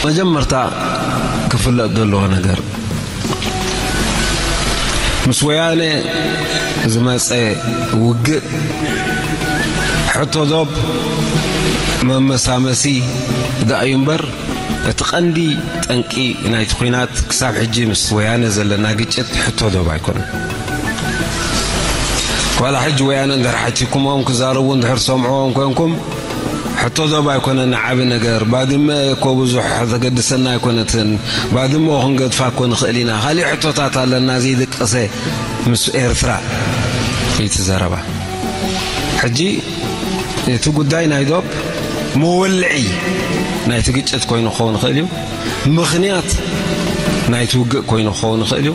መጀመርታ ክፍለጥ ዘለዎ ነገር፣ ምስ ወያነ ዝመጸ ውግእ ሕቶ ዶብ መመሳመሲ ደኣ እዩ እምበር፣ እቲ ቀንዲ ጠንቂ ናይቲ ኲናት ክሳብ ሕጂ ምስ ወያነ ዘለና ግጭት ሕቶ ዶብ ኣይኮነን። ዋላ ሕጂ ወያነ እንድሕር ሓቲኩሞም ክዛረቡ እንድሕር ሰምዕዎም ኮንኩም፣ ሕቶ ዶብ ኣይኮነን ዓቢ ነገር። ባድመ እኮ ብዙሕ ዘገድሰና ኣይኮነትን። ባድመ ክንገድፋ እኮ ንኽእል ኢና። ካሊእ ሕቶታት ኣለና ዘይድቀሰ ምስ ኤርትራ። እቲ ዘረባ ሕጂ እቲ ጉዳይ ናይ ዶብ መወልዒ ናይቲ ግጭት ኮይኑ ክኸውን ይኽእል እዩ። ምኽንያት ናይቲ ውግእ ኮይኑ ክኸውን ይኽእል እዩ።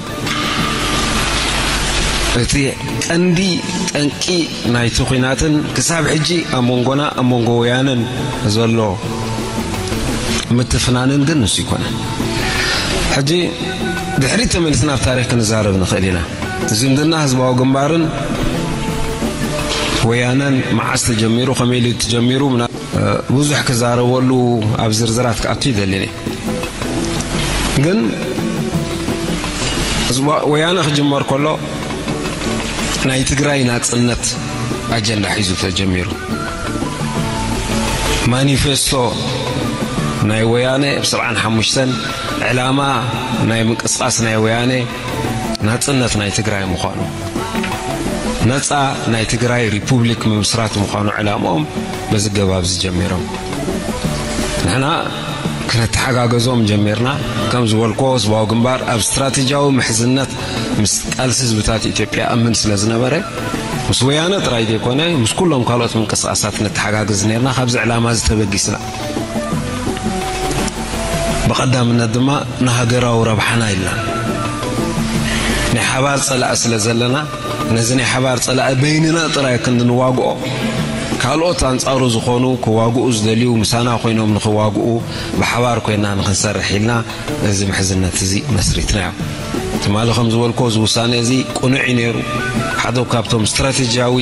እቲ ቀንዲ ጠንቂ ናይቲ ኲናትን ክሳብ ሕጂ ኣብ መንጎና፣ ኣብ መንጎ ወያነን ዘሎ ምትፍናንን ግን ንሱ ይኮነን። ሕጂ ድሕሪት ተመሊስና ኣብ ታሪኽ ክንዛረብ ንኽእል ኢና። ዝምድና ህዝባዊ ግንባርን ወያነን መዓስ ተጀሚሩ፣ ከመይ ኢሉ ተጀሚሩ፣ ምና-፣ ብዙሕ ክዛረበሉ ኣብ ዝርዝራት ክኣቱ ይደልን እየ። ግን ህዝባ-፣ ወያነ ክጅመር ከሎ ናይ ትግራይ ናጽነት ኣጀንዳ ሒዙ ተጀሚሩ። ማኒፌስቶ ናይ ወያነ ብ ሰብዓን ሓሙሽተን፣ ዕላማ ናይ ምንቅስቃስ ናይ ወያነ ናጽነት ናይ ትግራይ ምዃኑ፣ ነጻ ናይ ትግራይ ሪፑብሊክ ምምስራት ምዃኑ ዕላምኦም በዚ ገባብ እዚ ጀሚሮም። ንሕና ክነተሓጋገዞም ጀሚርና። ከም ዝበልኮ ህዝባዊ ግንባር ኣብ ስትራቴጂያዊ ምሕዝነት ምስ ቃልሲ ህዝብታት ኢትዮጵያ እምን ስለ ዝነበረ፣ ምስ ወያነ ጥራይ ዘይኮነ፣ ምስ ኩሎም ካልኦት ምንቅስቃሳት ነተሓጋግዝ ነርና። ካብዚ ዕላማ እዚ ተበጊስና፣ ብቐዳምነት ድማ ንሃገራዊ ረብሓና ኢልና፣ ናይ ሓባር ጸላኢ ስለ ዘለና፣ ነዚ ናይ ሓባር ጸላኢ በይንና ጥራይ ክንድንዋግኦ፣ ካልኦት ኣንጻሩ ዝኾኑ ክዋግኡ ዝደልዩ ምሳና ኮይኖም ንኽዋግኡ ብሓባር ኮይና ንኽንሰርሕ ኢልና እዚ ምሕዝነት እዚ መስሪትናዮ። ትማሊ ከም ዝበልኮ፣ እዚ ውሳኔ እዚ ቅኑዕ እዩ ነይሩ። ሓደ ካብቶም ስትራቴጂያዊ፣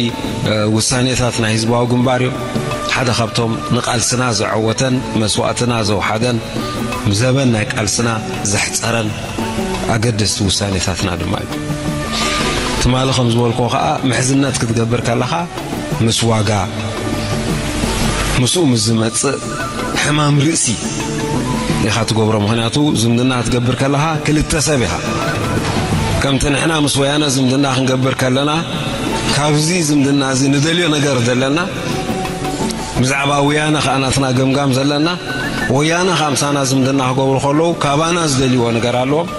እ፣ ውሳኔታት ናይ ህዝባዊ ግንባር እዩ። ሓደ ካብቶም ንቃልስና ዘዐወተን መስዋእትና ዘውሓደን ዘበን ናይ ቃልስና ዘሕጸረን ኣገደስቲ ውሳኔታትና ድማ እዩ። ትማሊ ከም ዝበልኮ ከኣ፣ ምሕዝነት ክትገብር ከለኻ ምስ ዋጋ፣ ምስኡ ምስ ዝመጽእ ሕማም ርእሲ ኢኻ ትገብሮ። ምኽንያቱ ዝምድና ክትገብር ከለኻ ክልተ ሰብ ኢኻ። ከምቲ ንሕና ምስ ወያነ ዝምድና ክንገብር ከለና፣ ካብዚ ዝምድና እዚ ንደልዮ ነገር ዘለና፣ ብዛዕባ ወያነ ከኣ ናትና ገምጋም ዘለና፣ ወያነ ከኣ ምሳና ዝምድና ክገብሩ ከለዉ፣ ካባና ዝደልይዎ ነገር ኣለዎም፣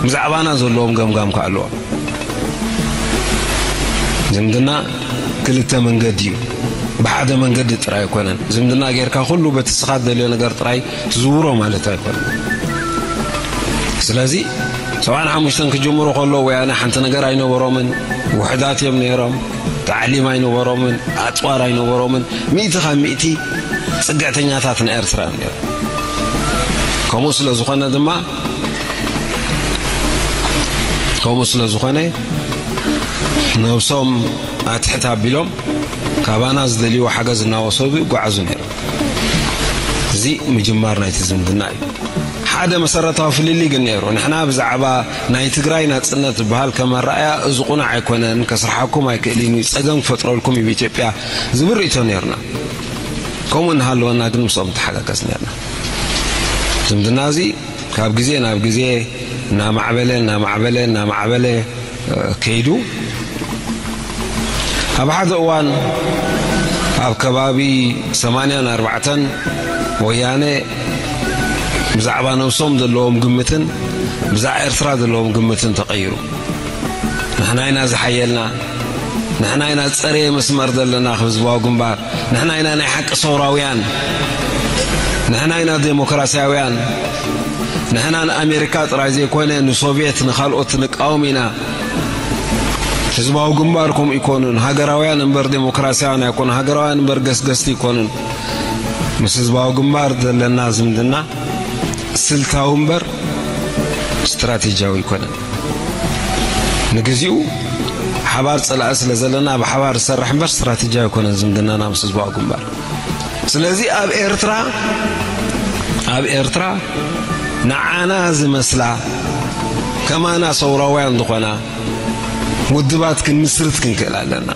ብዛዕባና ዘለዎም ገምጋም ከኣ ኣለዎም። ዝምድና ክልተ መንገዲ እዩ፣ ብሓደ መንገዲ ጥራይ ኣይኮነን። ዝምድና ጌርካ ኩሉ በቲ ንስኻ ትደልዮ ነገር ጥራይ ትዝውሮ ማለት ኣይኮነን። ስለዚ ሰብዓን ሓሙሽተን ክጅምሩ ከለዉ ወያነ ሓንቲ ነገር ኣይነበሮምን፣ ውሑዳት እዮም ነይሮም። ታዕሊም ኣይነበሮምን፣ ኣጽዋር ኣይነበሮምን። ሚእቲ ካብ ሚእቲ ጽግዕተኛታት ንኤርትራ እዮም ነይሮም። ከምኡ ስለ ዝኾነ ድማ፣ ከምኡ ስለ ዝኾነ፣ ነብሶም ኣትሕት ኣቢሎም ካባና ዝደልይዎ ሓገዝ እናወሰዱ ይጓዓዙ ነይሮም። እዚ ምጅማር ናይቲ ዝምድና እዩ። ሓደ መሰረታዊ ፍልልይ ግን ነይሩ። ንሕና ብዛዕባ ናይ ትግራይ ናጽነት ዝበሃል ከም ኣረኣእያ፣ እዚ ቁኑዕ ኣይኮነን፣ ከስርሓኩም ኣይክእልን እዩ፣ ጸገም ክፈጥረልኩም እዩ ብኢትዮጵያ ዝብል ርእይቶ ነይርና። ከምኡ እናሃለወና ግን ምስኦም ንተሓጋገዝ ነይርና። ዝምድና እዚ ካብ ግዜ ናብ ግዜ እናማዕበለ፣ እናማዕበለ፣ እናማዕበለ፣ እ፣ ከይዱ፣ ኣብ ሓደ እዋን ኣብ ከባቢ ሰማንያን ኣርባዕተን ወያነ ብዛዕባ ነብሶም ዘለዎም ግምትን ብዛዕባ ኤርትራ ዘለዎም ግምትን ተቐይሩ። ንሕና ኢና ዝሓየልና፣ ንሕና ኢና ዝጸረየ መስመር ዘለና ህዝባዊ ግንባር፣ ንሕና ኢና ናይ ሓቂ ሰውራውያን፣ ንሕና ኢና ዴሞክራስያውያን፣ ንሕና ንኣሜሪካ ጥራይ ዘይኮነ ንሶቭየት ንኻልኦት ንቃወም ኢና። ህዝባዊ ግንባር ከምኡ ኣይኮኑን። ሃገራውያን እምበር ዴሞክራስያውያን ኣይኮኑ። ሃገራውያን እምበር ገስገስቲ ኣይኮኑን። ምስ ህዝባዊ ግንባር ዘለና ዝምድና ስልታዊ እምበር ስትራቴጂያዊ ኣይኮነን። ንግዚኡ ሓባር ጸላኢ ስለ ዘለና ብሓባር ዝሰርሕ እምበር ስትራቴጂያዊ ኣይኮነን ዝምድናና ምስ ህዝባዊ ግንባር። ስለዚ ኣብ ኤርትራ ኣብ ኤርትራ ንዓና ዝመስላ ከማና ሰውራውያን ዝኾና ውድባት ክንምስርት ክንክእል ኣለና።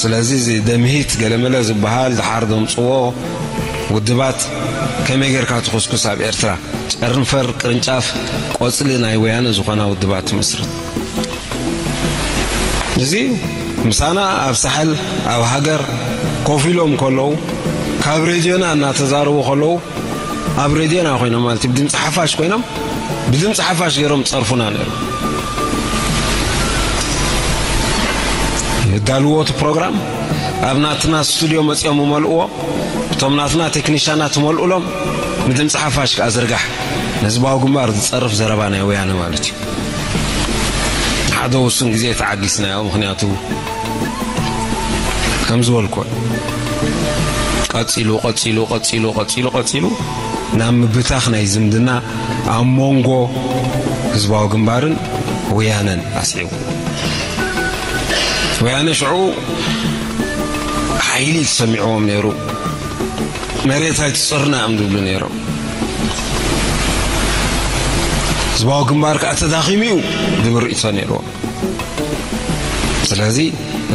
ስለዚ እዚ ደምሂት ገለመለ ዝበሃል ድሓር ዘምጽዎ ውድባት ከመይ ጌርካ ትኹስኩስ ኣብ ኤርትራ ጨርንፈር ቅርንጫፍ ቆጽሊ ናይ ወያነ ዝኾና ውድባት ትምስርት። እዚ ምሳና ኣብ ሳሕል ኣብ ሃገር ኮፍ ኢሎም ከለዉ ካብ ሬድዮና እናተዛረቡ ከለዉ ኣብ ሬድዮና ኮይኖም ማለት እዩ፣ ብድምፂ ሓፋሽ ኮይኖም ብድምፂ ሓፋሽ ገይሮም ጸርፉና ነይሩ። ይዳልዎ እቲ ፕሮግራም ኣብ ናትና ስቱድዮ መፂኦም ይመልእዎ። እቶም ናትና ቴክኒሻናት ትመልኡሎም ብድምፂ ሓፋሽ ከዓ ዝርጋሕ ንህዝባዊ ግንባር ዝፀርፍ ዘረባ ናይ ወያነ ማለት እዩ። ሓደ ውሱን ግዜ ተዓጊስናዮ። ምኽንያቱ ከም ዝበልኩ ቀፂሉ ቀፂሉ ቀፂሉ ቀፂሉ ቀፂሉ ናብ ምብታኽ ናይ ዝምድና ኣብ መንጎ ህዝባዊ ግንባርን ወያነን ኣስዒቡ። ወያነ ሽዑ ሓይሊ ተሰሚዕዎም ነይሩ። መሬት ኣይትፅርና እዮም ዝብሉ ነይሮም። ህዝባዊ ግንባር ከዓ ተዳኺሙ እዩ ዝብል ርእይቶ ነይርዎም። ስለዚ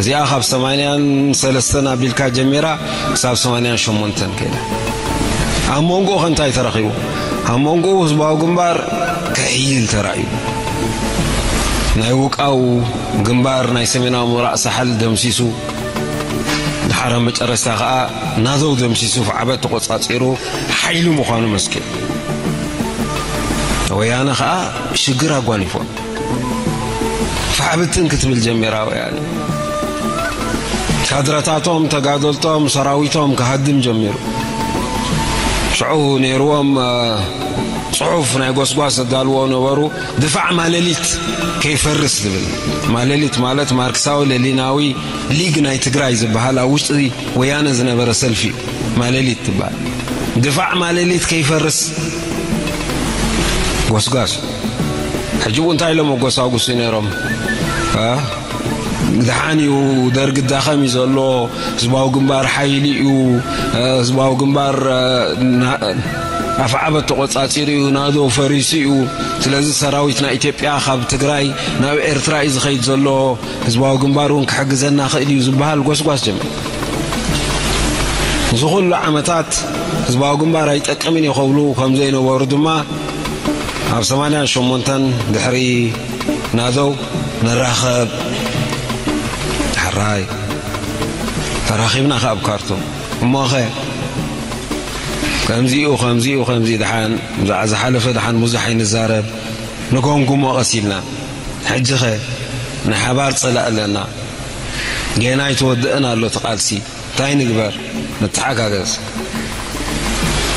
እዚኣ ካብ ሰማንያን ሰለስተን ኣቢልካ ጀሚራ ክሳብ ሰማንያን ሸሞንተን ከይዳ ኣብ መንጎ ከ እንታይ ተረኺቡ? ኣብ መንጎ ህዝባዊ ግንባር ክሕይል ተራእዩ። ናይ ውቃው ግንባር ናይ ሰሜናዊ ምብራቕ ሳሕል ደምሲሱ፣ ድሓር ኣብ መጨረሽታ ኸዓ ናዘው ደምሲሱ፣ ፋዕበት ተቖጻጺሩ ሓይሊ ምዃኑ መስኪሩ። ወያነ ኸዓ ሽግር ኣጓኒፎ። ፋዕብትን ክትብል ጀሚራ ወያነ። ካድረታቶም፣ ተጋደልቶም፣ ሰራዊቶም ክሃድም ጀሚሩ። ሽዑ ነይርዎም፣ እ፣ ጽሑፍ ናይ ጎስጓስ ዘዳልዎ ነበሩ። ድፋዕ ማለሊት ከይፈርስ ዝብል። ማለሊት ማለት ማርክሳዊ ለሊናዊ ሊግ ናይ ትግራይ ዝበሃል ኣብ ውሽጢ ወያነ ዝነበረ ሰልፊ እዩ። ማለሊት ትበሃል። ድፋዕ ማለሊት ከይፈርስ ጎስጓስ። ሕጂ እውን እንታይ ኢሎም ኣጎሳጉሱ ነይሮም? እ? ድሓን እዩ፣ ደርግ ዳኸም እዩ ዘሎ፣ ህዝባዊ ግንባር ሓይሊ እዩ፣ እ፣ ህዝባዊ ግንባር፣ እ፣ ና-፣ ኣፍዓበት ተቖጻጺሩ እዩ፣ ናዶ ፈሪሱ እዩ። ስለዚ ሰራዊት ናይ ኢትዮጵያ ካብ ትግራይ ናብ ኤርትራ እዩ ዝኸይድ ዘሎ፣ ህዝባዊ ግንባር እውን ክሕግዘና ክእል እዩ ዝበሃል ጎስጓስ ጀሚሩ። እዚ ኩሉ ዓመታት ህዝባዊ ግንባር ኣይጠቅምን እዩ ከብሉ ከም ዘይነበሩ ድማ ኣብ ሰማንያን ሸሞንተን ድሕሪ ናደው ንራኸብ። ሕራይ ተራኺብና ከኣ ኣብ ካርቱም። እሞኸ ከምዚኡ፣ ከምዚኡ፣ ከምዚ ድሓን፣ ብዛዕባ ዝሓለፈ ድሓን ብዙሕ ኣይንዛረብ። ንገምግሞ ቀስ ኢልና። ሕጂኸ ንሓባር ጸላእ ኣለና። ጌና ኣይተወድእን ኣሎ እቲ ቃልሲ። እንታይ ንግበር? ንተሓጋገዝ።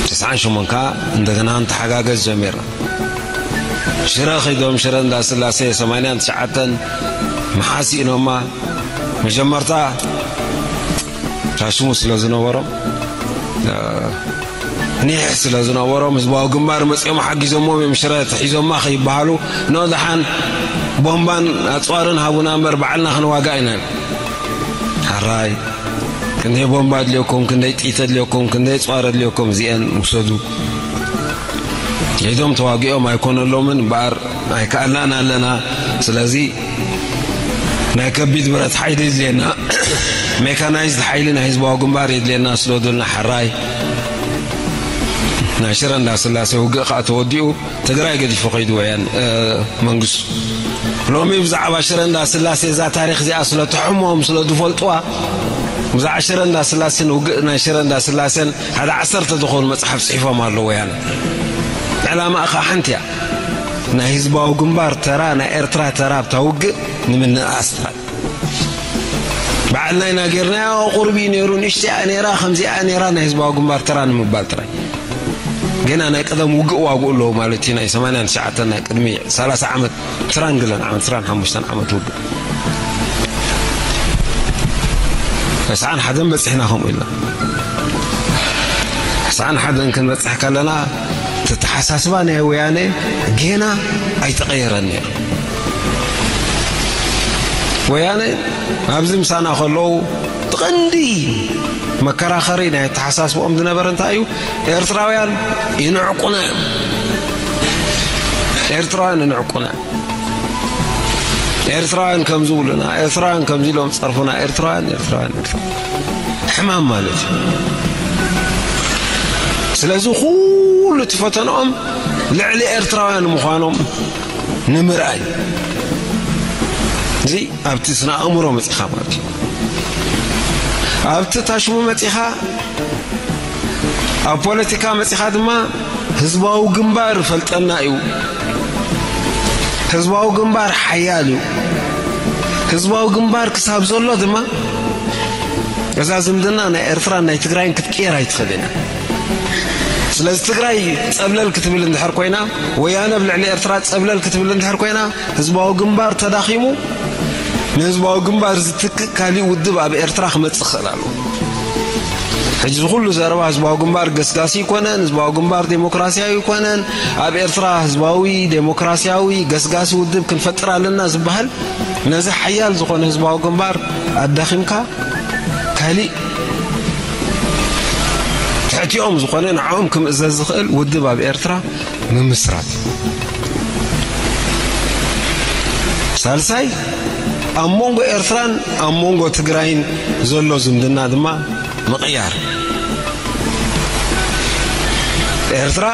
ተስዓን ሸሞንተን ከኣ እንደገና ንተሓጋገዝ ጀሚርና። ሽረ ከይዶም፣ ሽረ እንዳስላሴ ሰማንያን ትሽዓተን መሓሲእኖማ። መጀመርታ ሻሽሙ ስለ ዝነበሮም፣ እ፣ ኒሕ ስለ ዝነበሮም፣ ህዝባዊ ግንባር መጺኦም ሓጊዞሞም እዮም ሽረ ተሒዞማ ከይበሃሉ፣ ኖ ደሓን ቦምባን ኣጽዋርን ሃቡና እምበር ባዕልና ክንዋጋእ ኢና። ሓራይ፣ ክንደይ ቦምባ ኣድልየኩም፣ ክንደይ ጥይት ኣድልየኩም፣ ክንደይ ኣጽዋር ኣድልየኩም፣ እዚአን ውሰዱ። ከይዶም ተዋጊኦም ኣይኮነሎምን እምበኣር ኣይከኣልናን ኣለና። ስለዚ ናይ ከቢድ ብረት ሓይሊ የድልየና፣ ሜካናይዝድ ሓይሊ ናይ ህዝባዊ ግንባር የድልየና፣ ስደዱልና። ሕራይ፣ ናይ ሽረ እንዳስላሴ ውግእ ከኣ ተወዲኡ፣ ትግራይ ገዲፉ ከይዱ ወያን፣ እ፣ መንግስቱ። ሎሚ ብዛዕባ ሽረ እንዳስላሴ እዛ ታሪኽ እዚኣ ስለ ትሕሞም፣ ስለ ዝፈልጥዋ፣ ብዛዕባ ሽረ እንዳስላሴን ውግእ ናይ ሽረ እንዳስላሴን ሓደ ዓሰርተ ዝኾኑ መጽሓፍ ጽሒፎም ኣለዉ ወያነ። ዕላማ ኸኣ ሓንቲ እያ። ናይ ህዝባዊ ግንባር ተራ፣ ናይ ኤርትራ ተራ ኣብታ ውግእ ንምንእኣስ ጥራይ። ባዕልና ኢና ጌርናዮ፣ ቁሩብ እዩ ነይሩ፣ ንእሽተይ እያ ነይራ፣ ከምዚኣ እያ ነይራ፣ ናይ ህዝባዊ ግንባር ተራ ንምባል ጥራይ። ገና ናይ ቀደም ውግእ ዋግኡ ኣለዉ ማለት እዩ፣ ናይ ሰማንያን ትሽዓተን ናይ ቅድሚ ሰላሳ ዓመት። ትራን ገለን ዓመት፣ ትራን ሓሙሽተን ዓመት ውግእ። ተስዓን ሓደን በጺሕና ከምኡ ኢልና። ተስዓን ሓደን ክንበጽሕ ከለና፣ ተተሓሳስባ ናይ ወያነ ጌና ኣይተቐየረን ነይሩ። ወያነ ኣብዚ ምሳና ከለዉ፣ እቲ ቀንዲ መከራኸሪ ናይ ኣተሓሳስብኦም ዝነበረ እንታይ እዩ? ኤርትራውያን ይንዕቁና እዮም። ኤርትራውያን ይንዕቁና እዮም። ኤርትራውያን ከም ዝብሉና፣ ኤርትራውያን ከምዚ ኢሎም ጸርፉና፣ ኤርትራውያን፣ ኤርትራውያን፣ ኤርትራውያን። ሕማም ማለት እዩ። ስለዚ ኩሉ እቲ ፈተንኦም ልዕሊ ኤርትራውያን ምዃኖም ንምርኣይ። እዚ ኣብቲ ስነ ኣእምሮ መጺኻ ማለት እዩ። ኣብቲ ታሽሙ መጺኻ፣ ኣብ ፖለቲካ መጺኻ ድማ ህዝባዊ ግንባር ይፈልጠና እዩ። ህዝባዊ ግንባር ሓያል እዩ። ህዝባዊ ግንባር ክሳብ ዘሎ ድማ እዛ ዝምድና ናይ ኤርትራን ናይ ትግራይን ክትቅየር ኣይትኽእልን እያ። ስለዚ ትግራይ ጸብለል ክትብል እንድሕር ኮይና፣ ወያነ ኣብ ልዕሊ ኤርትራ ጸብለል ክትብል እንድሕር ኮይና፣ ህዝባዊ ግንባር ተዳኺሙ፣ ንህዝባዊ ግንባር ዝትክእ ካሊእ ውድብ ኣብ ኤርትራ ክመጽእ ክኽእል ኣለዎ። ሕጂ እዚ ኩሉ ዘረባ ህዝባዊ ግንባር ገስጋሲ ይኮነን፣ ህዝባዊ ግንባር ዴሞክራሲያዊ ይኮነን፣ ኣብ ኤርትራ ህዝባዊ ዴሞክራሲያዊ ገስጋሲ ውድብ ክንፈጥር ኣለና ዝበሃል፣ ነዚ ሓያል ዝኾነ ህዝባዊ ግንባር ኣዳኺምካ፣ ካሊእ ትሕቲኦም ዝኾነ ንዕኦም ክምእዘዝ ዝኽእል ውድብ ኣብ ኤርትራ ምምስራት። ሳልሳይ፣ ኣብ መንጎ ኤርትራን ኣብ መንጎ ትግራይን ዘሎ ዝምድና ድማ ምቕያር። ኤርትራ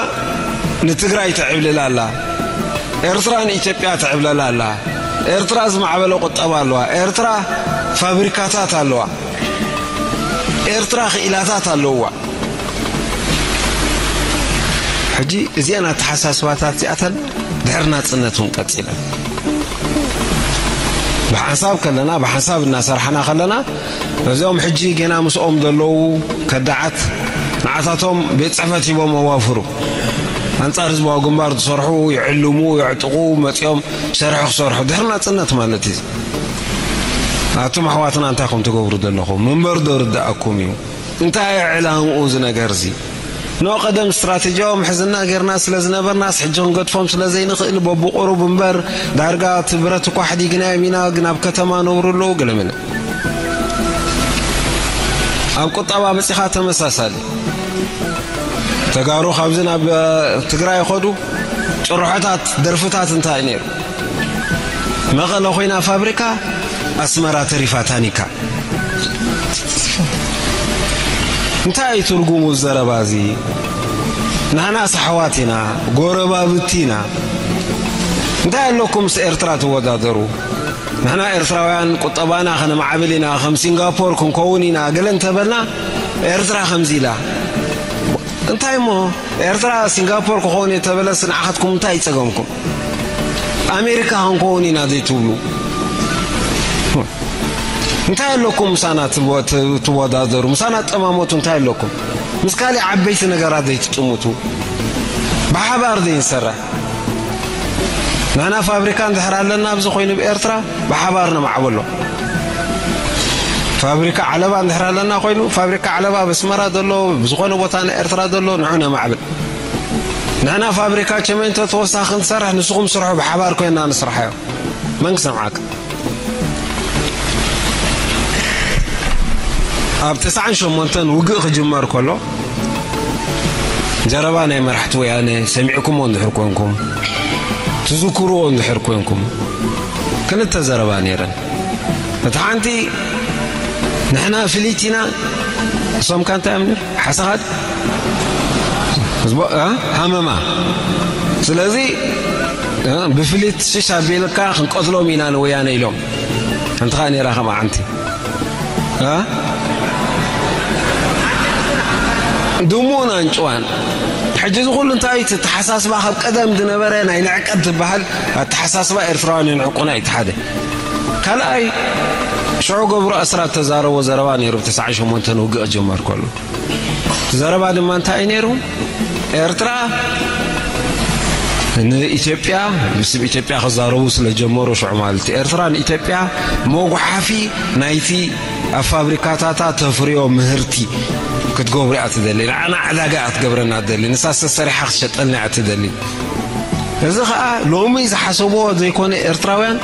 ንትግራይ ትዕብልላ ኣላ። ኤርትራ ንኢትዮጵያ ትዕብለላ ኣላ። ኤርትራ ዝማዕበለ ቁጠባ ኣለዋ። ኤርትራ ፋብሪካታት ኣለዋ። ኤርትራ ክኢላታት ኣለዋ። ሕጂ እዚአን ኣተሓሳስባታት እዚኣተን ድሕሪ ናጽነት እውን ቀጺለን። ብሓንሳብ ከለና፣ ብሓንሳብ እናሰርሓና ከለና፣ እዚኦም ሕጂ ገና ምስኦም ዘለዉ ከዳዓት ንዓታቶም ቤት ጽሕፈት ሂቦም ኣዋፍሩ። ኣንጻር ህዝባዊ ግንባር ዝሰርሑ፣ ይዕልሙ፣ የዕጥቑ፣ መጺኦም ሸርሒ ክሰርሑ። ድሕሪ ናጽነት ማለት እዩ። ኣቱም ኣሕዋትና እንታይ ከም ትገብሩ ዘለኹም? ምንበር ዶ ርድኣኩም እዩ? እንታይ እዩ ዕላምኡ እዚ ነገር እዚ? ኖ ቀደም ስትራቴጂያዊ ምሕዝና ጌርና ስለ ዝነበርናስ ሕጂ ክንገድፎም ስለ ዘይንኽእል በብቑሩብ እምበር ዳርጋ እቲ ብረት እኳ ሓዲግናዮም ኢና፣ ግን ኣብ ከተማ ነብሩ ኣለዉ ገለመለ። ኣብ ቁጠባ መጺኻ ተመሳሳሊ። ተጋሩ ካብዚ ናብ ትግራይ ይኸዱ፣ ጭርሖታት፣ ደርፍታት እንታይ እዩ ነይሩ? መቐለ ኮይና ፋብሪካ፣ ኣስመራ ተሪፋ ታኒካ። እንታይ እዩ ትርጉሙ ዘረባ እዚ? ንሕናስ ኣሕዋት ኢና፣ ጎረባብቲ ኢና። እንታይ ኣለኩም ምስ ኤርትራ ትወዳደሩ? ንሕና ኤርትራውያን ቁጠባና ከነማዕብል ኢና፣ ከም ሲንጋፖር ክንከውን ኢና፣ ገለ እንተበልና ኤርትራ ከምዚ ኢላ። እንታይ እሞ ኤርትራ ሲንጋፖር ክኸውን እየ ተበለስ ንዓኻትኩም እንታይ ይጸገምኩም? ኣሜሪካ ክንከውን ኢና ዘይትብሉ? እንታይ ኣለኩም ምሳና ትወ-፣ ት-፣ ትወዳደሩ? ምሳና ጠማመቱ እንታይ ኣለኩም? ምስ ካልእ ዓበይቲ ነገራት ዘይትጥምቱ? ብሓባር ዘይንሰርሕ? ንሕና ፋብሪካ እንድሕር ኣለና ኣብዚ ኮይኑ ብኤርትራ ብሓባር ነማዕበሎ። ፋብሪካ ዓለባ እንድሕር ኣለና ኮይኑ ፋብሪካ ዓለባ ኣብ ኣስመራ ዘሎ ብዝኾነ ቦታ ናይ ኤርትራ ዘሎ ንዑ ነማዕብል። ንሕና ፋብሪካ ቸሜንቶ ተወሳኺ ክንሰርሕ ንስኹም ስርሑ ብሓባር ኮይና ንስርሓዮ። መን ክሰምዓካ? ኣብ ተስዓን ሸሞንተን ውግእ ክጅመር ከሎ ዘረባ ናይ መራሕቲ ወያነ ሰሚዕኩሞ እንድሕር ኮንኩም፣ ትዝክርዎ እንድሕር ኮንኩም፣ ክልተ ዘረባ ነይረን። እቲ ሓንቲ ንሕና ፍልይቲ ኢና፣ እሶም ከ እንታይ እዮም ነይሩ? ሓሰኻት? ህዝቦ-፣ እ? ሃመማ። ስለዚ፣ እ፣ ብፍልይቲ ሽሽ ኣቢልካ ክንቀትሎም ኢና ንወያነ ኢሎም። ሓንቲ ኸኣ ነይራ ከም ኣዕንቲ። እ? ድሙን ኣንጭዋን። ሕጂ እዚ ኩሉ እንታይ እዩ? እቲ ኣተሓሳስባ ካብ ቀደም ዝነበረ ናይ ንዕቀት ዝበሃል ኣተሓሳስባ ኤርትራውያን ይንዕቁና እዩ፣ እቲ ሓደ። ካልኣይ፣ ሽዑ ገብሩ ኣስራት ተዛረቦ ዘረባ ነይሩ፣ ብ ተስዓን ሸሞንተን ውግእ ክጅመር ከሎ። እቲ ዘረባ ድማ እንታይ እዩ ነይሩ? ኤርትራ ንኢትዮጵያ፣ ብስም ኢትዮጵያ ክዛረቡ ስለ ጀመሩ ሽዑ ማለት እዩ። ኤርትራ ንኢትዮጵያ መጉሓፊ ናይቲ ኣብ ፋብሪካታታ ተፍርዮ ምህርቲ ክትገብሩ እያ ትደሊ። ንዓና ዕዳጋ እያ ክትገብረና ትደሊ። ንሳ ሰሰሪሓ ክትሸጠልና እያ ትደሊ። እዚ ኸኣ ሎሚ ዝሓሰብዎ ዘይኮነ፣ ኤርትራውያን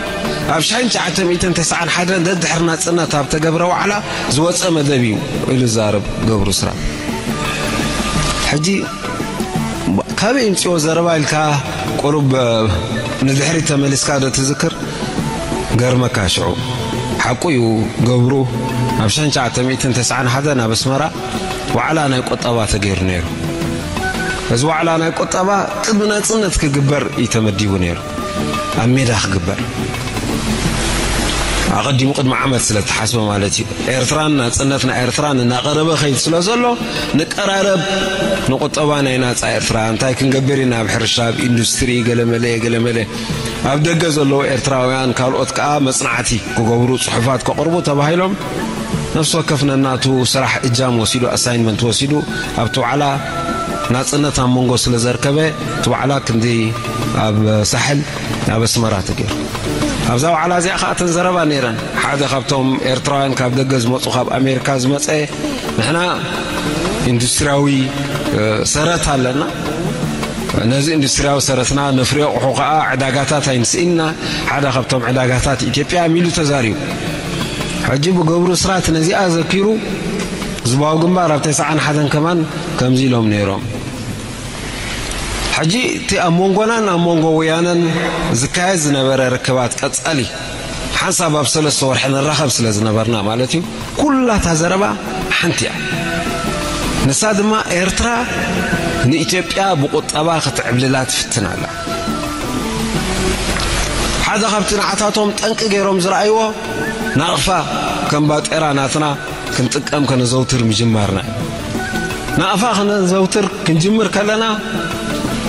ኣብ ሽሕን ትሽዓተ ሚእትን ተስዓን ሓደን ደድሕሪ ናጽነት ኣብ ተገብረ ዋዕላ ዝወጸ መደብ እዩ ኢሉ ዝዛረብ ገብሩ ስራ። ሕጂ ካበይ ይምጽኦ ዘረባ ኢልካ ቁሩብ ንድሕሪት ተመሊስካ ዶ ትዝክር? ገርመካ ሽዑ። ሓቁ እዩ፣ ገብሩ ኣብ ሽሕን ትሽዓተ ሚእትን ተስዓን ሓደን ኣብ ኣስመራ ዋዕላ ናይ ቁጠባ ተገይሩ ነይሩ። እዚ ዋዕላ ናይ ቁጠባ ቅድሚ ናጽነት ክግበር እዩ ተመዲቡ ነይሩ። ኣብ ሜዳ ክግበር፣ ኣቐዲሙ ቅድሚ ዓመት ስለ ተሓስበ ማለት እዩ። ኤርትራን ናጽነት ናይ ኤርትራን እናቐረበ ኸይድ ስለ ዘሎ፣ ንቀራረብ፣ ንቁጠባ ናይ ናጻ ኤርትራ እንታይ ክንገብር ኢና፣ ኣብ ሕርሻ፣ ኣብ ኢንዱስትሪ፣ ገለመለ ገለመለ፣ ኣብ ደገ ዘለዉ ኤርትራውያን ካልኦት ከኣ መጽናዕቲ ክገብሩ፣ ጽሑፋት ከቕርቡ ተባሂሎም፣ ነፍሲ ወከፍ ነናቱ ስራሕ እጃም ወሲዱ፣ ኣሳይንመንት ወሲዱ፣ ኣብቲ ዋዕላ ናጽነት ኣብ መንጎ ስለ ዘርከበ፣ እቲ ዋዕላ ክንዲ ኣብ ሳሕል፣ ኣብ ኣስመራ ተገይሩ። ኣብዛ ዋዕላ እዚኣ ከኣ እተን ዘረባ ነይረን። ሓደ ካብቶም ኤርትራውያን ካብ ደገ ዝመጹ፣ ካብ ኣሜሪካ ዝመጸ፣ ንሕና ኢንዱስትሪያዊ፣ እ፣ ሰረት ኣለና። ነዚ ኢንዱስትሪያዊ ሰረትና ነፍርዮ ኣቑሑ ከኣ ዕዳጋታት ኣይንስኢንና። ሓደ ካብቶም ዕዳጋታት ኢትዮጵያ እዮም ኢሉ ተዛሪቡ። ሕጂ ብገብሩ ስራት ነዚኣ ዘኪሩ፣ ህዝባዊ ግንባር ኣብ ተስዓን ሓደን ከማን ከምዚ ኢሎም ነይሮም። ሕጂ እቲ ኣብ መንጎናን ኣብ መንጎ ወያነን ዝካየድ ዝነበረ ርክባት ቀጻሊ፣ ሓንሳብ ኣብ ሰለስተ ወርሒ ንራኸብ ስለ ዝነበርና ማለት እዩ፣ ኩላታ ዘረባ ሓንቲ እያ። ንሳ ድማ ኤርትራ ንኢትዮጵያ ብቁጠባ ክትዕብልላ ትፍትን ኣላ። ሓደ ካብቲ ንዓታቶም ጠንቂ ገይሮም ዝረኣይዎ፣ ናቕፋ ከም ባጤራ ናትና ክንጥቀም ከነዘውትር ምጅማርና እዩ። ናቕፋ ከነዘውትር ክንጅምር ከለና፣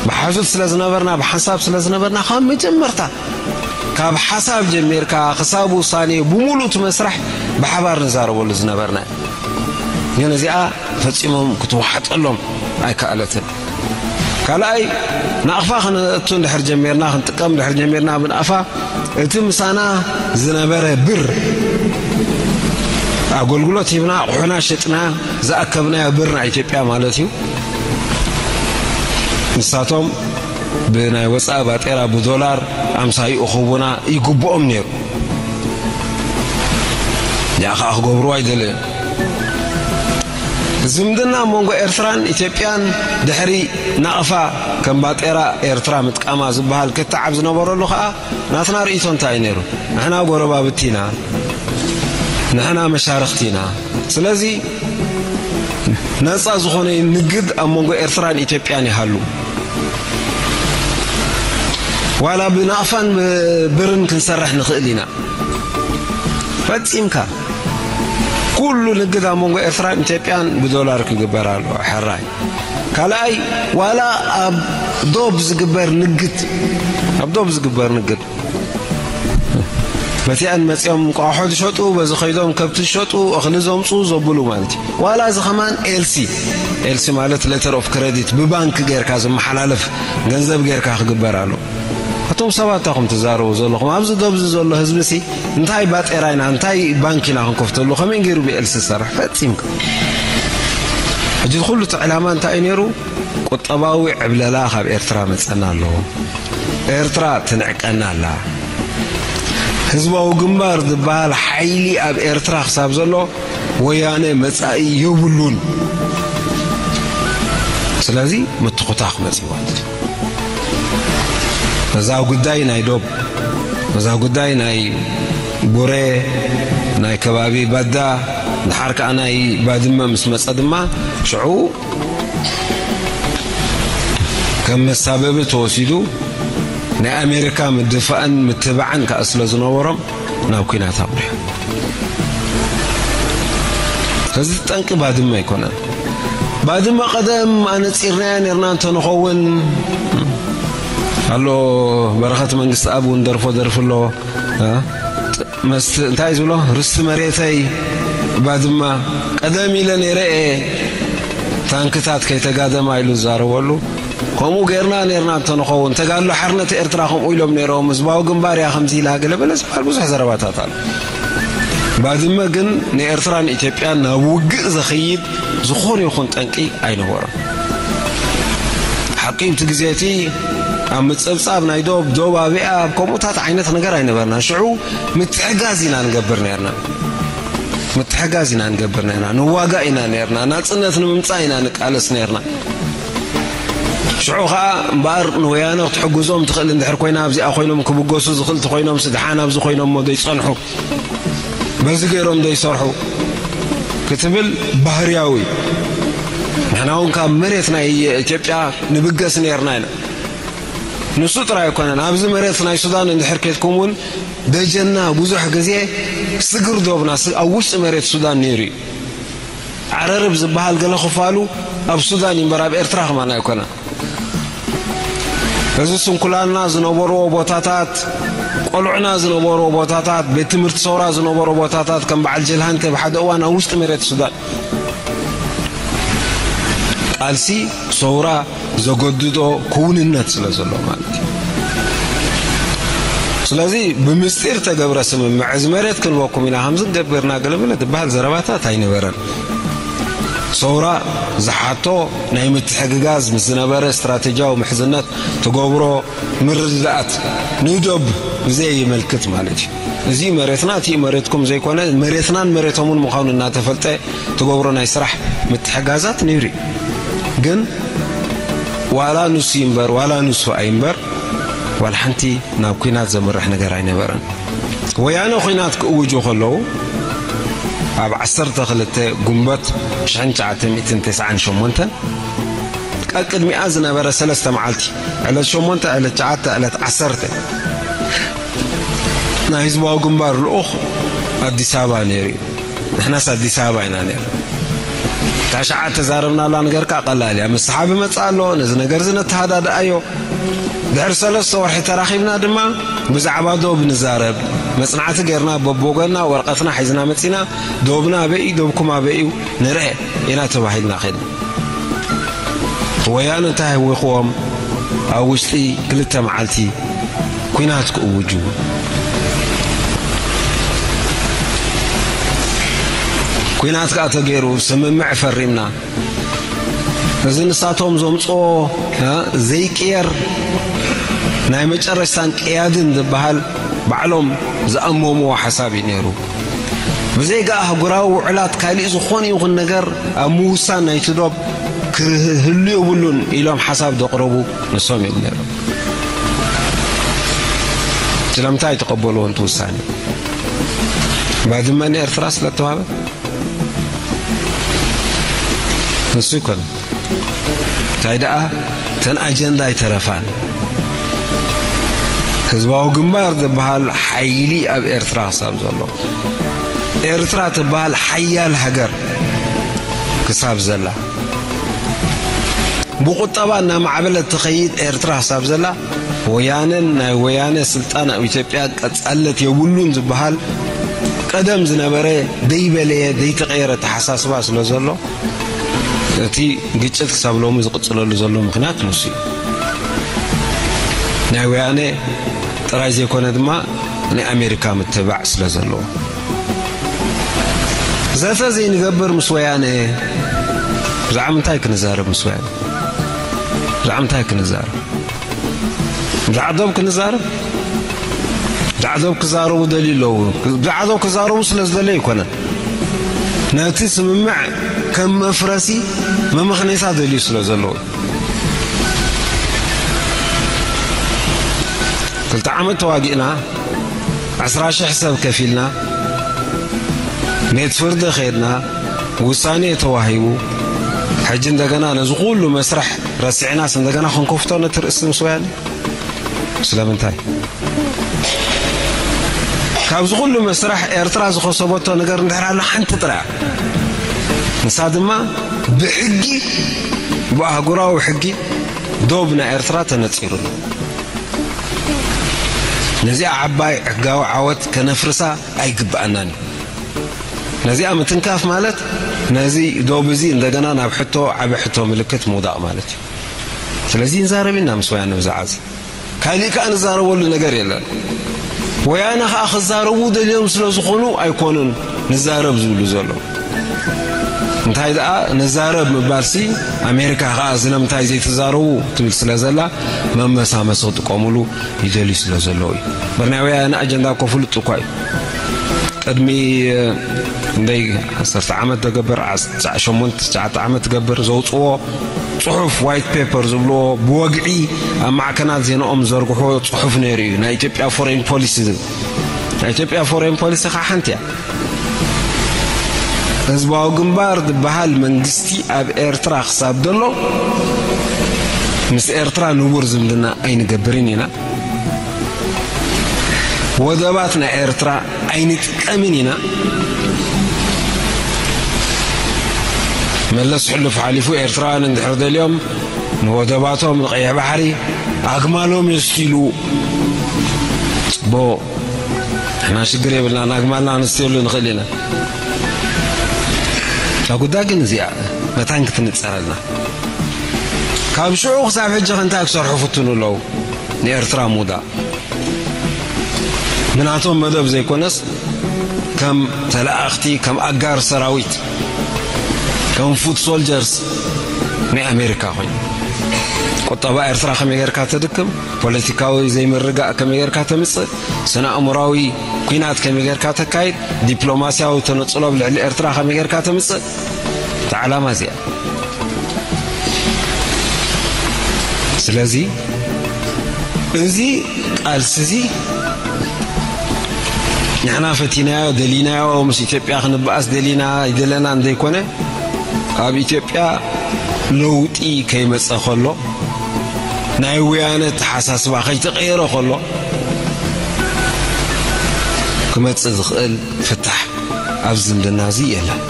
ብሓዙት ስለ ዝነበርና፣ ብሓንሳብ ስለ ዝነበርና፣ ካብ መጀመርታ፣ ካብ ሓሳብ ጀሚርካ ክሳብ ውሳኔ፣ ብምሉእ እቲ መስርሕ ብሓባር ንዛረበሉ ዝነበርና እዩ። ግን እዚኣ ፈጺሞም ክትወሓጠሎም ኣይከኣለትን። ካልኣይ፣ ናቕፋ ከነእቱ እንድሕር ጀሚርና፣ ክንጥቀም እንድሕር ጀሚርና ብናቕፋ፣ እቲ ምሳና ዝነበረ ብር፣ ኣገልግሎት ሂብና፣ ኣቑሑና ሸጥና ዝኣከብናዮ ብር ናይ ኢትዮጵያ ማለት እዩ። ንሳቶም ብናይ ወጻኢ ባጤራ ብዶላር ኣምሳይኡ ክህቡና ይግብኦም ነይሩ። ያ ኸኣ ክገብርዎ ኣይደለዩን። ዝምድና ኣብ መንጎ ኤርትራን ኢትዮጵያን ድሕሪ ናቕፋ ከም ባጤራ ኤርትራ ምጥቃማ ዝበሃል ክትዓብ ዝነበረሉ ኸኣ ናትና ርእይቶ እንታይ እዩ ነይሩ? ንሕና ጎረባብቲ ኢና፣ ንሕና መሻርኽቲ ኢና። ስለዚ ነጻ ዝኾነ ንግድ ኣብ መንጎ ኤርትራን ኢትዮጵያን ይሃሉ። ዋላ ብናቕፋን ብርን ክንሰርሕ ንኽእል ኢና። ፈጺምካ ኩሉ ንግድ ኣብ መንጎ ኤርትራን ኢትዮጵያን ብዶላር ክግበር ኣለዎ። ሕራይ። ካልኣይ፣ ዋላ ኣብ ዶብ ዝግበር ንግድ፣ ኣብ ዶብ ዝግበር ንግድ፣ በቲኣን መጺኦም እንቋቑሖ ዝሸጡ፣ በዚ ኸይዶም ከብቲ ዝሸጡ፣ እኽሊ ዘምጹ፣ ዘብሉ ማለት እዩ። ዋላ እዚ ኸማን ኤልሲ፣ ኤልሲ ማለት ሌተር ኦፍ ክረዲት፣ ብባንክ ጌርካ ዝመሓላለፍ ገንዘብ ጌርካ ክግበር ኣሎ። ኣቶም ሰባት እንታይ ኹም ትዛረቡ ዘለኹም? ኣብዚ ዶብ እዚ ዘሎ ህዝቢ ሲ እንታይ ባጤራ ኢና፣ እንታይ ባንክ ኢና ክንከፍተሉ? ከመይ ገይሩ ብኤልሲ ዝሰርሕ? ፈጺምካ። ሕጂ ኩሉ እቲ ዕላማ እንታይ እዩ ነይሩ? ቁጠባዊ ዕብለላ ካብ ኤርትራ መጸና ኣለዎ። ኤርትራ ትንዕቀና ኣላ። ህዝባዊ ግንባር ዝበሃል ሓይሊ ኣብ ኤርትራ ክሳብ ዘሎ ወያነ መጻኢ የብሉን። ስለዚ ምትኹታኽ መጺኡ ማለት እዩ። በዛ ጉዳይ ናይ ዶብ፣ በዛ ጉዳይ ናይ ቡሬ፣ ናይ ከባቢ ባዳ፣ ድሓር ከኣ ናይ ባድመ ምስ መጸ ድማ ሽዑ ከም መሳበቢ ተወሲዱ ናይ ኣሜሪካ ምድፋእን ምትባዕን ከኣ ስለ ዝነበሮም ናብ ኲናት ኣምሪሑ። እዚ ጠንቂ ባድመ ኣይኮነን። ባድመ ቀደም ኣነጺርናያ ነርና እንተንኸውን፣ ኣሎ በረኸት መንግስቲ ኣብ እውን ደርፎ ደርፊ ኣሎ። እ? ጥ-፣ መስት-፣ እንታይ ዝብሎ? ርስቲ መሬተይ ባድማ ቀደም ኢለ ነይረ እየ። ታንክታት ከይተጋደማ ኢሉ ዝዛረበሉ። ከምኡ ጌርና ኔርና እንተንኸውን፣ ተጋድሎ ሓርነት ኤርትራ ከምኡ ኢሎም ኔሮም፣ ህዝባዊ ግንባር እያ ከምዚ ኢላ፣ ገለ በለ ዝበሃል ብዙሕ ዘረባታት ኣሎ። ባድመ ግን ንኤርትራን ኢትዮጵያን ናብ ውግእ ዘኸይድ ዝኾነ ይኹን ጠንቂ ኣይነበሮን። ሓቂ፣ እቲ ግዜ እቲ ኣብ ምጽብጻብ ናይ ዶብ፣ ዶብ ኣበይ ኣብ ከምኡታት ዓይነት ነገር ኣይነበርና። ሽዑ ምትሕጋዝ ኢና ንገብር ነርና። ምትሕጋዝ ኢና ንገብር ነርና። ንዋጋእ ኢና ነርና። ናጽነት ንምምጻእ ኢና ንቃለስ ነርና። ሽዑ ኸኣ እምበኣር ንወያነ ክትሕግዞም ትኽእል እንድሕር ኮይና ኣብዚኣ ኮይኖም ክብገሱ ዝኽእል እንተኾይኖም ስድሓን ኣብዚ ኮይኖም እሞ ዘይጸንሑ በዚ ገይሮም ዘይሰርሑ ክትብል ባህርያዊ እዩ። ንሕና እውን ካብ መሬት ናይ ኢትዮጵያ ንብገስ ነርና ኢና። ንሱ ጥራይ ኣይኮነን። ኣብዚ መሬት ናይ ሱዳን እንድሕር ኬድኩም እውን ደጀና ብዙሕ ግዜ ስግር ዶብና ስ- ኣብ ውሽጢ መሬት ሱዳን ነይሩ እዩ። ዓረርብ ዝበሃል ገለ ክፋሉ ኣብ ሱዳን እዩ እምበር ኣብ ኤርትራ ከማን ኣይኮነን። እዚ ስንኩላንና ዝነበርዎ ቦታታት፣ ቆልዑና ዝነበርዎ ቦታታት፣ ቤት ትምህርቲ ሰውራ ዝነበሮ ቦታታት ከም በዓል ጀልሃንተ ብሓደ እዋን ኣብ ውሽጢ መሬት ሱዳን ቃልሲ ሰውራ ዘገድዶ ክውንነት ስለ ዘሎ ማለት እዩ። ስለዚ ብምስጢር ተገብረ ስምምዕ እዚ መሬት ክንበኩም ኢና ከምዚ ገቢርና ገለመለ ዝበሃል ዘረባታት ኣይነበረን። ሰውራ ዝሓቶ ናይ ምትሕግጋዝ ምስ ዝነበረ ስትራቴጂያዊ ምሕዝነት ትገብሮ ምርድዳኣት ንዶብ ብዘይ ይመልክት ማለት እዩ። እዚ መሬትና እቲ መሬትኩም ዘይኮነ መሬትናን መሬቶምን ምዃኑ እናተፈልጠ ትገብሮ ናይ ስራሕ ምትሕጋዛት ነይሩ እዩ። ግን ዋላ ንሱ ይንበር ዋላ ንሱ ኣይንበር ዋላ ሓንቲ ናብ ኲናት ዘምርሕ ነገር ኣይነበረን። ወያነ ኲናት ክእውጁ ከለዉ ኣብ ዓሰርተ ክልተ ጉንበት ሽሕን ትሽዓተ ሚእትን ተስዓን ሸሞንተን ቀቅድሚኣ ዝነበረ ሰለስተ መዓልቲ ዕለት ሸሞንተ ዕለት ትሽዓተ ዕለት ዓሰርተ ናይ ህዝባዊ ግንባር ልኡኽ ኣዲስ ኣበባ ነይሩ እዩ። ንሕናስ ኣዲስ ኣበባ ኢና ነይሩ። ታሽዓ ተዛረብናላ ነገር ከዓ ቀላል እያ። ምስ ሰሓቢ መፅእ ኣሎ ነዚ ነገር እዚ ነተሃዳድኣዮ። ድሕሪ ሰለስተ ወርሒ ተራኺብና ድማ ብዛዕባ ዶብ ንዛረብ መፅናዕቲ ገይርና በቦገና ወረቐትና ሒዝና መፂና ዶብና ኣበይ እዩ ዶብኩም ኣበይ እዩ ንርአ ኢና ተባሂልና ኸድና። ወያነ እንታይ ኣህዊኽዎም ኣብ ውሽጢ ክልተ መዓልቲ ኲናት ክእውጁ። ኲናት ከዓ ተገይሩ ስምምዕ ፈሪምና። እዚ ንሳቶም ዘምፅኦ ዘይቅየር ናይ መጨረሽታን ቅያድን ዝበሃል ባዕሎም ዝኣመምዎ ሓሳብ እዩ ነይሩ። ብዘይጋ ኣህጉራዊ ውዕላት ካሊእ ዝኾነ ይኹን ነገር ኣብ ምውሳን ናይቲ ዶብ ክህሉ የብሉን ኢሎም ሓሳብ ዘቕረቡ ንሶም እዮም ነይሮም። ስለምንታይ ተቐበልዎ እቲ ውሳኔ? ባድመ ንኤርትራ ስለ እተዋህበ ንሱ ይኮነ እንታይ ደኣ እተን ኣጀንዳ ኣይተረፋን። ህዝባዊ ግንባር ዝበሃል ሓይሊ ኣብ ኤርትራ ክሳብ ዘሎ ኤርትራ ትበሃል ሓያል ሃገር ክሳብ ዘላ ብቁጠባ እናማዕበለት ትኸይድ ኤርትራ ክሳብ ዘላ ወያነን ናይ ወያነ ስልጣን ኣብ ኢትዮጵያ ቀጻለት የብሉን ዝበሃል ቀደም ዝነበረ ደይበለየ ደይተቐየረ ተሓሳስባ ስለ ዘሎ እቲ ግጭት ክሳብ ሎሚ ዝቕጽለሉ ዘሎ ምኽንያት ንሱ እዩ። ናይ ወያነ ጥራይ ዘይኮነ ድማ ናይ ኣሜሪካ ምትብባዕ ስለ ዘለዎ ዘተ ዘይንገብር ምስ ወያነ ብዛዕባ ምንታይ ክንዛረብ? ምስ ወያነ ብዛዕባ ምንታይ ክንዛረብ? ብዛዕባ ዶብ ክንዛረብ? ብዛዕባ ዶብ ክዛረቡ ደልዩ ኣለዉ። ብዛዕባ ዶብ ክዛረቡ ስለ ዝደለዩ ኣይኮነን። ነቲ ስምምዕ ከም መፍረሲ መመኽነይታ ደልዩ ስለ ዘለዉ ክልተ ዓመት ተዋጊእና ዕስራ ሽሕ ሰብ ከፊልና ቤት ፍርዲ ኸይድና ውሳኔ ተዋሂቡ ሕጂ እንደገና ነዚ ኩሉ መስርሕ ረሲዕናስ እንደገና ክንከፍቶ ነቲ ርእሲ ምስ ወያነ ስለምንታይ? ካብዚ ኩሉ መስርሕ ኤርትራ ዝኸሰበቶ ነገር እንድሕር ኣሎ ሓንቲ ጥራያ ንሳ ድማ ብሕጊ ብኣህጉራዊ ሕጊ ዶብ ናይ ኤርትራ ተነጺሩ ኣሎ። ነዚኣ ዓባይ ሕጋዊ ዓወት ከነፍርሳ ኣይግብኣናን እዩ። ነዚኣ ምትንካፍ ማለት ነዚ ዶብ እዚ እንደገና ናብ ሕቶ ዓቢ ሕቶ ምልክት ምውዳቕ ማለት እዩ። ስለዚ ንዛረብ ኢና ምስ ወያነ ብዛዕባ እዚ ካሊእ ከዓ ንዛረበሉ ነገር የለን። ወያነ ከዓ ክዛረቡ ደልዮም ስለ ዝኾኑ ኣይኮኑን ንዛረብ ዝብሉ ዘለዉ። እንታይ ደኣ ንዛረብ ምባልሲ፣ ኣሜሪካ ከኣ ስለምንታይ ዘይትዛረቡ ትብል ስለ ዘላ፣ መመሳመሲ ክጥቀሙሉ ይደልዩ ስለ ዘለዉ እዩ። እምበር ናይ ወያነ ኣጀንዳ እኮ ፍሉጥ እኳ እዩ። ቅድሚ፣ እ፣ እንደይ ዓሰርተ ዓመት ደገበር፣ ዓስ-፣ ትስዓ ሸሞንተ ትሽዓተ ዓመት ትገብር ዘውጽዎ ጽሑፍ፣ ዋይት ፔፐር ዝብልዎ፣ ብወግዒ ኣብ ማዕከናት ዜናኦም ዝዘርግሕዎ ጽሑፍ ነይሩ እዩ። ናይ ኢትዮጵያ ፎሬን ፖሊሲ ዝብል። ናይ ኢትዮጵያ ፎሬን ፖሊሲ ኸዓ ሓንቲ እያ። ህዝባዊ ግንባር ዝበሃል መንግስቲ ኣብ ኤርትራ ክሳብ ዘሎ ምስ ኤርትራ ንቡር ዝምድና ኣይንገብርን ኢና። ወደባት ናይ ኤርትራ ኣይንጥቀምን ኢና። መለስ ሕሉፍ ሓሊፉ ኤርትራውያን እንድሕር ደልዮም ንወደባቶም ንቐይሕ ባሕሪ ኣግማሎም የስትይሉ። ጽቡቕ። ንሕና ሽግር የብልናን፣ ኣግማልና ኣነስትየሉ ንኽእል ኢና። እታ ጉዳይ ግን እዚኣ መታን ክትንጸረልና። ካብ ሽዑ ክሳብ ሕጂ ከ እንታይ ክሰርሑ ፍትኑ ኣለዉ? ንኤርትራ ምውዳቕ ብናቶም መደብ ዘይኮነስ ከም ተለኣኽቲ፣ ከም ኣጋር ሰራዊት፣ ከም ፉት ሶልጀርስ ናይ ኣሜሪካ ኮይኑ፣ ቁጠባ ኤርትራ ከመይ ጌርካ ተድክም፣ ፖለቲካዊ ዘይምርጋእ ከመይ ጌርካ ተምጽእ፣ ስነ ኣእምራዊ ኲናት ከመይ ጌርካ ተካይድ፣ ዲፕሎማስያዊ ተነጽሎ ኣብ ልዕሊ ኤርትራ ከመይ ጌርካ ተምጽእ፣ እታ ዕላማ እዚኣ። ስለዚ እዚ ቃልሲ እዚ ንሕና ፈቲናዮ፣ ደሊናዮ፣ ምስ ኢትዮጵያ ክንበኣስ ደሊና ኣይደለናን ዘይኮነ፣ ኣብ ኢትዮጵያ ለውጢ ከይመጸ ከሎ፣ ናይ ወያነ ኣተሓሳስባ ከይተቐየረ ከሎ፣ ክመጽእ ዝኽእል ፍታሕ ኣብ ዝምድና እዚ የለን።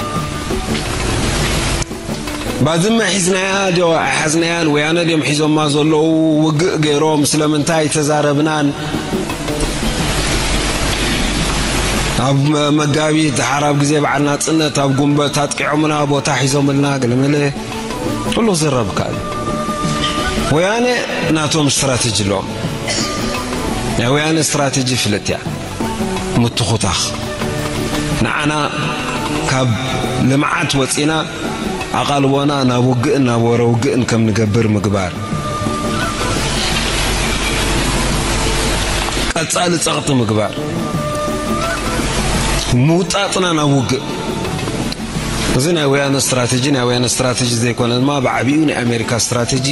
ባድመ ሒዝናያ ድዮ ኣይሓዝናያን? ወያነ ድዮም ሒዞማ ዘለዉ? ውግእ ገይሮም ስለምንታይ ተዛረብናን? ኣብ መ-፣ መጋቢት፣ ደሓር ኣብ ግዜ በዓል ናጽነት ኣብ ጉንበት ኣጥቂዖምና፣ ቦታ ሒዞምልና፣ ገለመለ፣ ኩሉ ክዝረብ ይከኣል። ወያነ ናቶም ስትራተጂ ኣለዎም። ናይ ወያነ ስትራተጂ ፍልጥ እያ። ምትኹታኽ። ንዓና ካብ ልምዓት ወጺና ኣቓልቦና ናብ ውግእን ናብ ወረ ውግእን ከም ንገብር ምግባር። ቀጻሊ ጸቕጢ ምግባር። ምውጣጥና ናብ ውግእ። እዚ ናይ ወያነ ስትራተጂ፣ ናይ ወያነ ስትራተጂ ዘይኮነ ድማ ብዓቢኡ ናይ ኣሜሪካ ስትራተጂ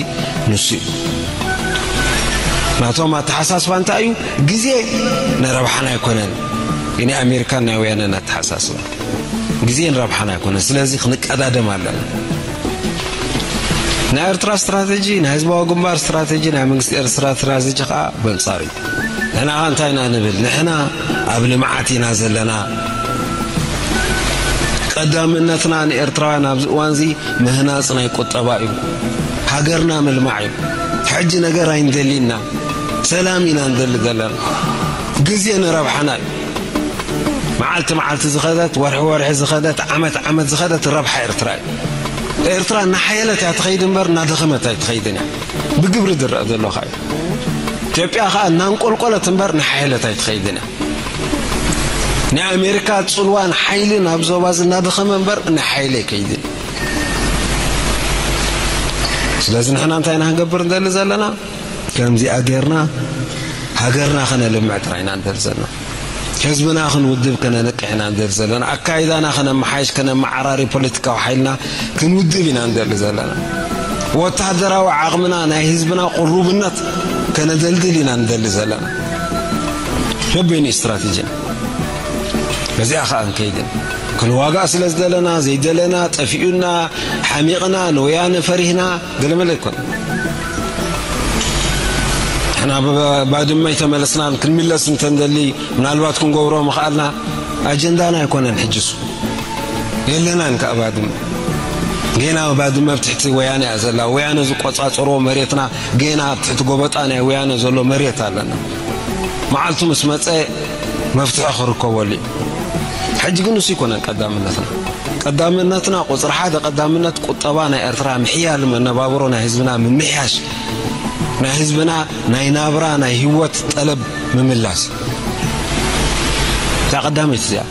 ንሱ እዩ። ናቶም ኣተሓሳስባ እንታይ እዩ? ግዜ ንረብሓና ኣይኮነን። ናይ ኣሜሪካን ናይ ወያነን ኣተሓሳስባ ግዜ ንረብሓና ኣይኮነን። ስለዚ ክንቀዳደም ኣለና። ናይ ኤርትራ ስትራተጂ፣ ናይ ህዝባዊ ግንባር ስትራተጂ፣ ናይ መንግስቲ ኤርትራ ስትራተጂ ከዓ በንጻሩ እዩ። ንሕና ከ እንታይ ኢና ንብል? ንሕና ኣብ ልምዓት ኢና ዘለና። ቀዳምነትና ንኤርትራውያን ኣብዚ እዋንዚ ምህናጽ ናይ ቁጠባ እዩ። ሃገርና ምልማዕ እዩ። ሕጂ ነገር ኣይንደሊና። ሰላም ኢና ንደሊ ዘለና። ግዜ ንረብሓና እዩ። መዓልቲ መዓልቲ ዝኸደት፣ ወርሒ ወርሒ ዝኸደት፣ ዓመት ዓመት ዝኸደት ረብሓ ኤርትራ እዩ። ኤርትራ እናሓየለት እያ ትኸይድ እምበር እናደኸመት ኣይትኸይድን እያ። ብግብሪ ዝረአ ዘሎ ኸኣ እዩ። ኢትዮጵያ ኸኣ እናንቆልቆለት እምበር እናሓየለት ኣይትኸይድን እያ። ናይ ኣሜሪካ ጽልዋን ሓይልን ኣብ ዞባ እዚ እናደኸመ እምበር እናሓየለ ኣይከይድን። ስለዚ ንሕና እንታይ ኢና ክንገብር ንደሊ ዘለና? ከምዚኣ ጌርና ሃገርና ከነልምዕ ጥራይ ኢና ንደሊ ዘለና። ህዝብና ክንውድብ ከነንቅሕ ኢና ንደሊ ዘለና። ኣካይዳና ከነመሓይሽ፣ ከነመዓራሪ፣ ፖለቲካዊ ሓይልና ክንውድብ ኢና ንደሊ ዘለና። ወተሃደራዊ ዓቕምና፣ ናይ ህዝብና ቅሩብነት ከነደልድል ኢና ንደሊ ዘለና። በበይኑ ስትራቴጂና። በዚኣ ኸኣ ንከይድን። ክንዋጋእ ስለ ዝደለና፣ ዘይደለና፣ ጠፊኡና፣ ሓሚቕና፣ ንወያነ ፈሪህና፣ ገለመለ ኣይኮነን። ንሕና ብ-፣ ባድመ ኣይተመለስናን፣ ክንምለስ እንተንደሊ፣ ምናልባት ክንገብሮ ምኽኣልና፣ ኣጀንዳና ኣይኮነን ሕጂ እሱ። የለናን ከኣ ባድመ። ጌና ባድመ ኣብ ትሕቲ ወያነ እያ ዘላ። ወያነ ዝቆጻጸሮ መሬትና፣ ጌና ኣብ ትሕቲ ጎበጣ ናይ ወያነ ዘሎ መሬት ኣለና። መዓልቱ ምስ መጸ መፍትሒ ክርከበሉ እዩ። ሕጂ ግን ንሱ ኣይኮነን ቀዳምነትና። ቀዳምነትና፣ ቁጽሪ ሓደ ቀዳምነት፣ ቁጠባ ናይ ኤርትራ ምሕያል፣ መነባብሮ ናይ ህዝብና ምምሕያሽ፣ ናይ ህዝብና ናይ ናብራ፣ ናይ ህይወት ጠለብ ምምላስ። እታ ቀዳመይቲ እዚኣ።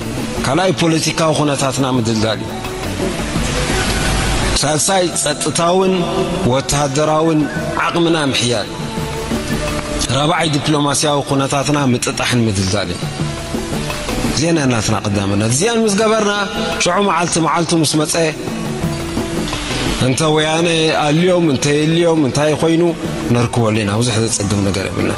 ካልኣይ ፖለቲካዊ ኩነታትና ምድልዳል እዩ። ሳልሳይ፣ ጸጥታውን ወተሃደራውን ዓቕምና ምሕያል። ራብዓይ፣ ዲፕሎማስያዊ ኩነታትና ምጥጣሕን ምድልዳልን። እዚአን ናትና ቀዳምነት። እዚአን ምስ ገበርና፣ ሽዑ መዓልቲ መዓልቱ ምስ መጸ፣ እንተ ወያነ ኣልዮም፣ እንተ የልዮም፣ እንታይ ኮይኑ፣ ነርክበሉ ኢና። ብዙሕ ዘጸግም ነገር የብልና።